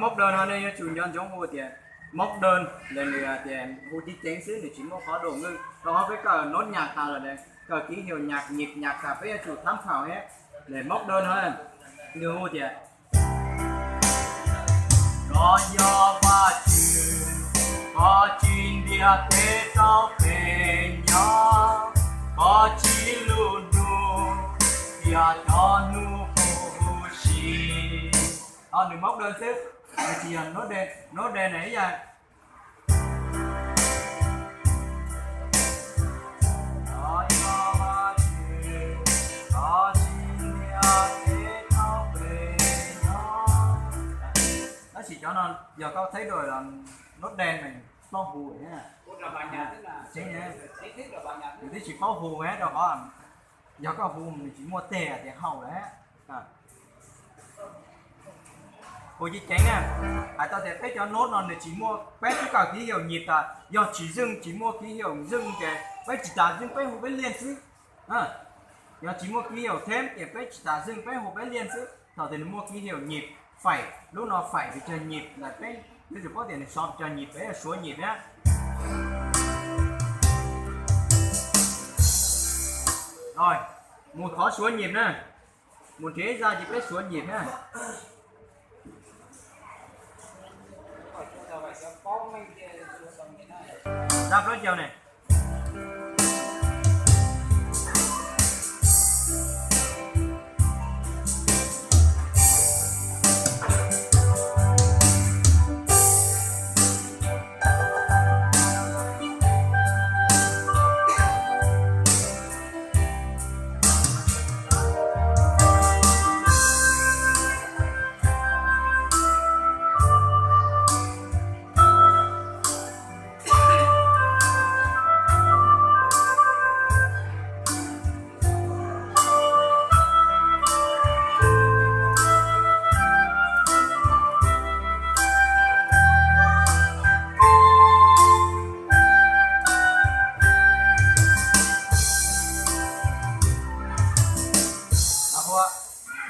Mốc đơn no nej yuav tsum nco ntsoov hu tias mốc đơn los nws tias hu ceev ceev xwb, nws tsis muaj qhov đổ ngữ. Rau qhov peb kawm nốt nhạc tas lawm, kawm ký hiệu nhạc, nhịp nhạc tas peb yuav tsum tham khảo thiab. Mốc đơn no nws hu tias: Koj yog Vajtswv, koj tsim ntiag peb tau pem nyob, koj tsim lub hnub thiab cov hnub huv si. Nws mốc đơn xwb, nws tsis yog nốt đen, nốt đen na ib yam. Tab sis cov no yog koj thấy rồi là nốt đen mày paub hu, nws twb tsis paub hu rau qhov yog koj hu nws tsis muaj teg tias hau lawm. Hu ceev ceev na, hais tau tias peb cov nốt no nws tsis muaj, peb twb kawm ký hiệu nhịp tas, yog tsis zeej, tsis muaj ký hiệu zeej ces peb tsis tas zeej peb hu peb liên xwb. Yog tsis muaj ký hiệu thêm ces peb tsis tas zeej peb hu peb liên xwb. Thaum twg nws muaj ký hiệu nhịp, phẩy, lub no phẩy pes tsawg nhịp lawm peb yuav tsum paub tias nws so pes tsawg nhịp, peb yog số nhịp thiab. Rồi, mus thov số nhịp na. Mus nrhiav ib zaj ces peb số nhịp na. Zaj plaub caug ne.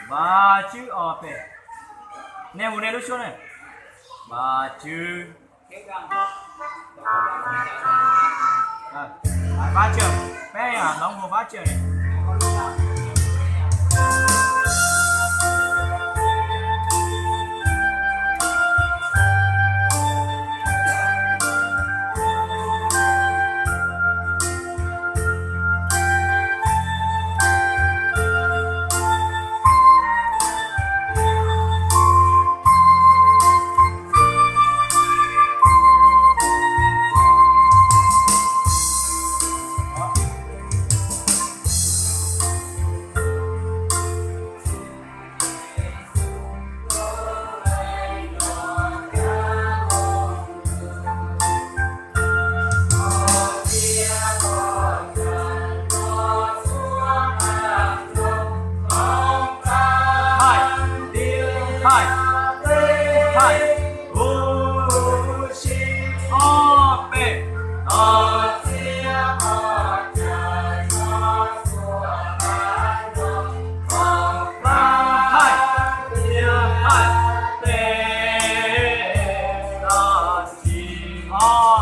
Vajtswv ob peb. Nej hu nej lub suab ne. Vajtswv. Vajtswv, peb hloov hu Vajtswv ne. Hai, ib, hai, hai, huv si, ob peb, ob, hai, ib, hai, peb, ob, si, ob.